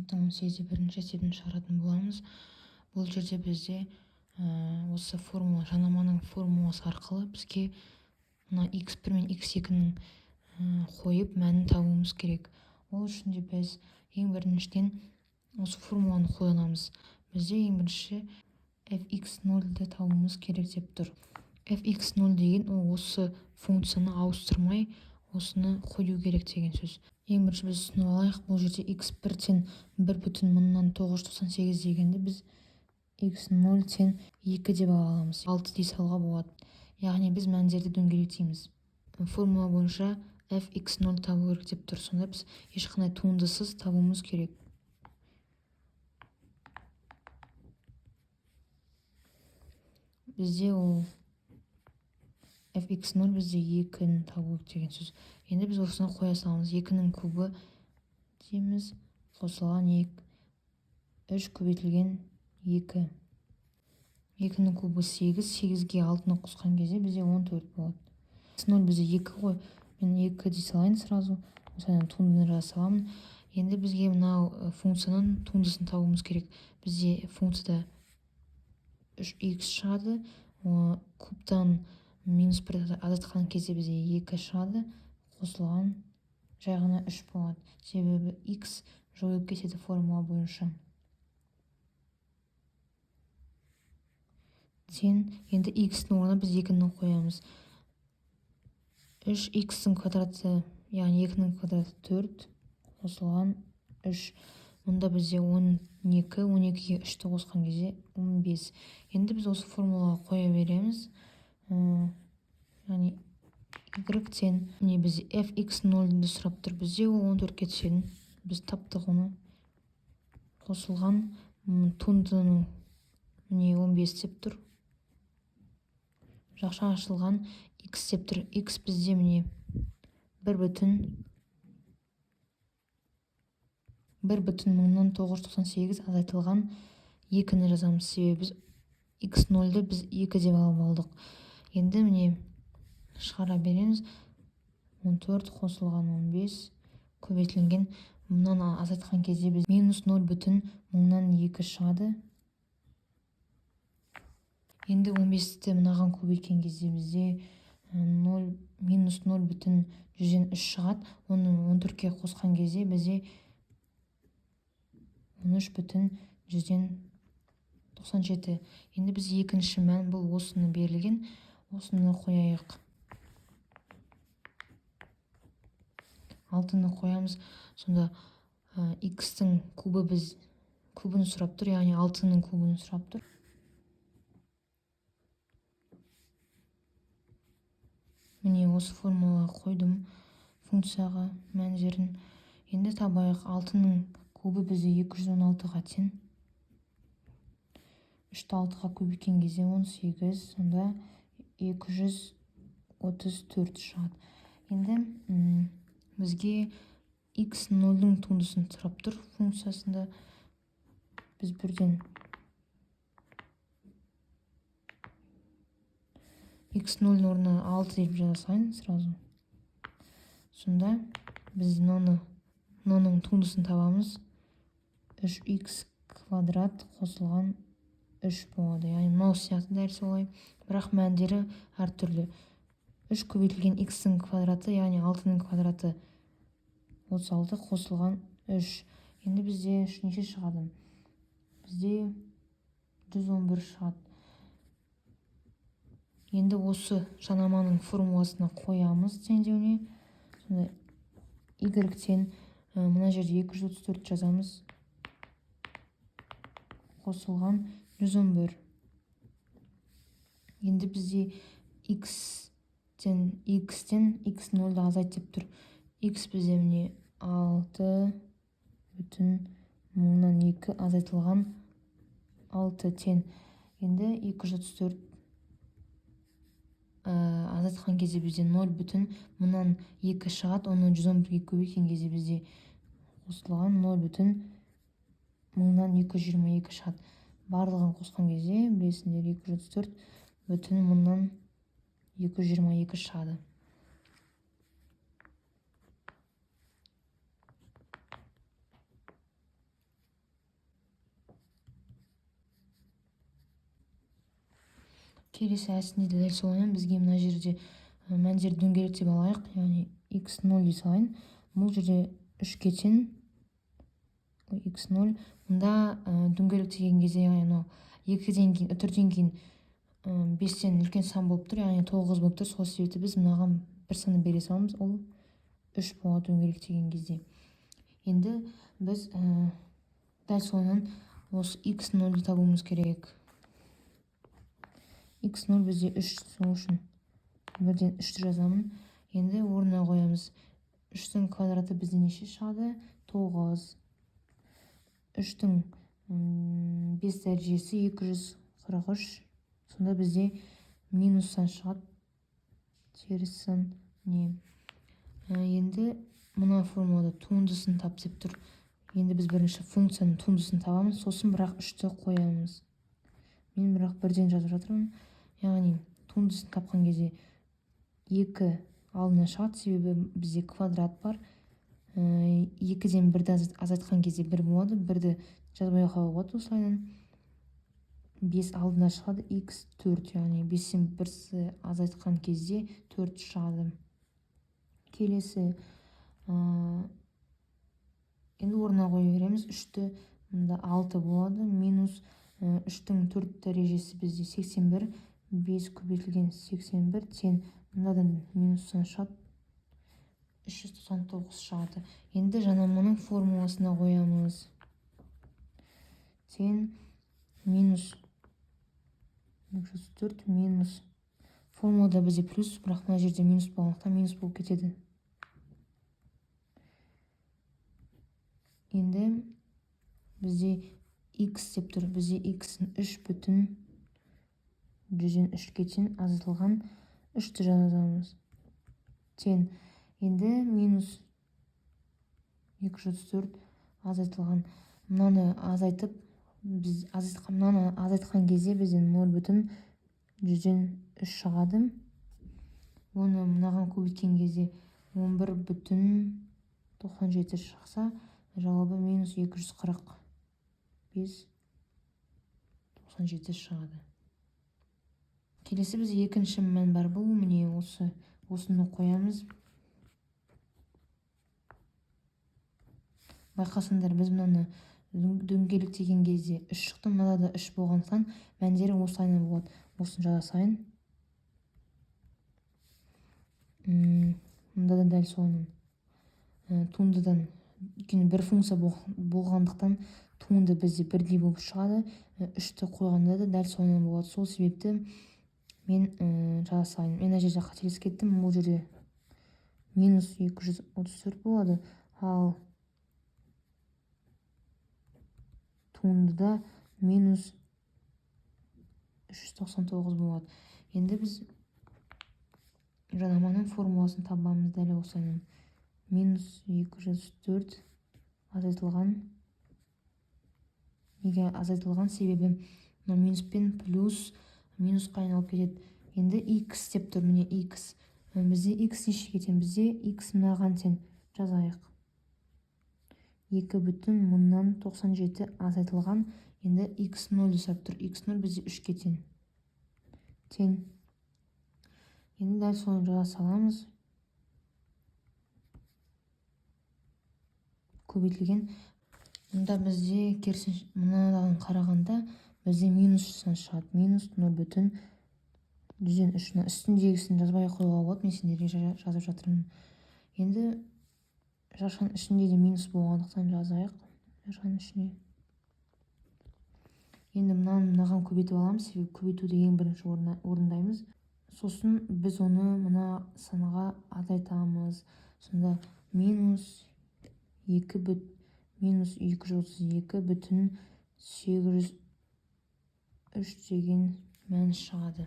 Сыныптың 18-де 1 есебін шығаратын боламыз. Бұл жерде бізде осы формула, жанаманың формуласы арқылы бізге мына x1 мен x2-нің қойып мәнін табуымыз керек. Ол үшін де біз ең біріншіден осы формуланы қолданамыз. Бізде ең бірінші fx0-ді табуымыз керек деп тұр. fx0 деген ол осы функцияны ауыстырмай осыны қою керек деген сөз. Ең бірінші біз түсініп алайық, бұл жерде x1 тең 1,998 дегенді біз x0 тең 2 деп ала аламыз. 6 дей салуға болады. Яғни біз мәндерді дөңгелектейміз. Формула бойынша fx0 табу керек деп тұр. Сонда біз ешқандай туындысыз табуымыз керек. Бізде ол fx0 бізде 2-ні табу керек деген сөз. Енді біз осыны қоя саламыз. 2-нің кубы дейміз, қосылған 3 көбейтілген 2. 2-нің кубы 8, 8-ге 6-ны қосқан кезде бізде 14 болады. x0 бізде 2 ғой. Мен 2 дей салайын сразу. Осыдан туындыны жаза саламын. Енді бізге мынау функцияның туындысын табуымыз керек. Бізде функцияда 3x шығады. Кубтан минус 1 азайтқан кезде бізде 2 шығады, қосылған жай ғана 3 болады. Себебі x жойылып кетеді формула бойынша. Тең, енді x-ның орнына біз 2-ні қоямыз. 3x-ің квадраты, яғни 2-нің квадраты 4, қосылған 3. Мұнда бізде 12, 12-ге 3-ті қосқан кезде 15. Енді біз осы формулаға қоя береміз. Яғни y тең, міне бізде fx0-ді сұрап тұр. Бізде ол 14-ке түседі. Біз таптық оны. Қосылған, туындының міне 15 деп тұр. Жақша ашылған x деп тұр. X бізде міне бір бүтін бір бүтін мыңнан тоғыз жүз тоқсан сегіз азайтылған 2-ні жазамыз. Себебі біз x нөлді біз 2 деп алып алдық. Енді міне шығара береміз. 14 қосылған 15 көбейтілген. Мынаны азайтқан кезде біз минус нөл бүтін мыңнан екі шығады. Енді 15-ті мынаған көбейткен кезде бізде минус нөл бүтін жүзден үш шығады. Оны 14-ке қосқан кезде бізде он үш бүтін жүзден тоқсан жеті. Енді біз екінші мән бұл осыны берілген, осыны қояйық. 6-ны қоямыз. Сонда x-тің кубы біз кубын сұрап тұр, яғни 6-ның кубын сұрап тұр. Міне осы формулаға қойдым функцияға мәндерін. Енді табайық. 6-ның кубы бізде екі жүз он алтыға тең. 3-ті 6-ға көбейткен кезде 18, сонда екі жүз отыз төрт шығады. Енді бізге x нөлдің туындысын сұрап тұр функциясында. Біз бірден x нөлдің орнына 6 деп жаза салайын сразу. Сонда біз мынаның туындысын табамыз. 3x квадрат қосылған 3 болады. Яғни мынау сияқты дәл солай, бірақ мәндері әртүрлі. 3 көбейтілген x-ің квадраты, яғни 6-ның квадраты 36 қосылған 3. Енді бізде неше шығады? Бізде 111 шығады. Енді осы жанаманың формуласына қоямыз теңдеуіне. Сонда y тең, мына жерде екі жүз отыз төрт жазамыз. Қосылған 111. Енді бізде x-тен x нөлді азайт деп тұр. X бізде міне алты бүтін мыңнан екі азайтылған алты тең. Енді екі жүз отыз төрт, азайтқан кезде бізде нөл бүтін мыңнан екі шығады. Оны жүз он бірге көбейткен кезде бізде қосылған нөл бүтін мыңнан екі жүз жиырма екі шығады. Барлығын қосқан кезде білесіңдер екі жүз отыз төрт бүтін мыңнан екі жүз жиырма екі шығады. Келесі әдісінде де дәл солайынан бізге мына жерде мәндерді дөңгелектеп алайық, яғни x0 дей салайын. Бұл жерде 3-ке тең x0. Мұнда дөңгелектеген кезде, яғни мынау 2-ден кейін, үтірден кейін 5-тен үлкен сан болып тұр, яғни 9 болып тұр. Сол себепті біз мынаған бір санды бере саламыз, ол 3 болады дөңгелектеген кезде. Енді біз дәл солайынан осы x0-ді табуымыз керек. x0 бізде 3, сол үшін бірден 3-ті жазамын. Енді орнына қоямыз. 3-тің квадраты бізде неше шығады? 9. 3-тің 5 дәрежесі 243. Сонда бізде минус сан шығады, теріс сан не. Енді мына формулада туындысын тап деп тұр. Енді біз бірінші функцияның туындысын табамыз, сосын бірақ 3-ті қоямыз. Мен бірақ бірден жазып жатырмын. Яғни туындысын тапқан кезде 2 алдына шығады, себебі бізде квадрат бар. 2-ден 1-ді азайтқан кезде 1 болады, 1-ді жазбай қоюға болады осылайынан. 5 алдына шығады, x 4, яғни 5-тен 1-ді азайтқан кезде 4 шығады. Келесі енді орнына қоя береміз. 3-ті мында 6 болады, минус 3-тің 4 дәрежесі бізде 81, 5 көбейтілген 81 тең, мынадан минустан шығады, 399 шығады. Енді жанаманың формуласына қоямыз. Тең минус 234 минус, формулада бізде плюс, бірақ мына жерде минус болғандықтан минус болып кетеді. Енді бізде x деп тұр. Бізде x 3,103-ке тең азайтылған 3-ті жазамыз. Тең. Енді минус 234 азайтылған мынаны азайтып, біз мынаны азайтқан кезде бізде 0,103 шығады. Оны мынаған көбейткен кезде 11,97 шықса, жауабы минус 245,97 шығады. Келесі бізде екінші мән бар. Бұл міне осыны қоямыз. Байқасаңдар, біз мынаны дөңгелектеген кезде 3 шықты, мынада да 3 болғандықтан мәндері осылайынан болады. Осыны жаза салайын. Мында да дәл солайынан. Туындыдан, өйткені бір функция болғандықтан туынды бізде бірдей болып шығады. 3-ті қойғанда да дәл солайынан болады. Сол себепті мен жаза салайын. Мен мына жерде қателесіп кеттім. Бұл жерде минус 234 болады, ал туындыда минус 399 болады. Енді біз жанаманың формуласын табамыз дәл осылайынан. Минус 204 азайтылған. Неге азайтылған? Себебі мына минус пен плюс минусқа айналып кетеді. Енді x деп тұр, міне x. Бізде x нешеге тең? Бізде x мынаған тең. Жазайық. 2,097 азайтылған. Енді x0 жасап тұр. x0 бізде 3-ке тең. Тең. Енді дәл соны жаза саламыз. Көбейтілген. Мұнда бізде керісінше, мынадан қарағанда бізде минус сан шығады. Минус 0,103. Мына үстіндегісін жазбай қоюға болады, мен сендерге жазып жатырмын. Енді жақшаның ішінде де минус болғандықтан жазайық. Жақшаның ішіне. Енді мынаны мынаған көбейтіп аламыз, себебі көбейтуді ең бірінші орындаймыз. Сосын біз оны мына санға азайтамыз. Сонда минус минус 232,803 деген мән шығады.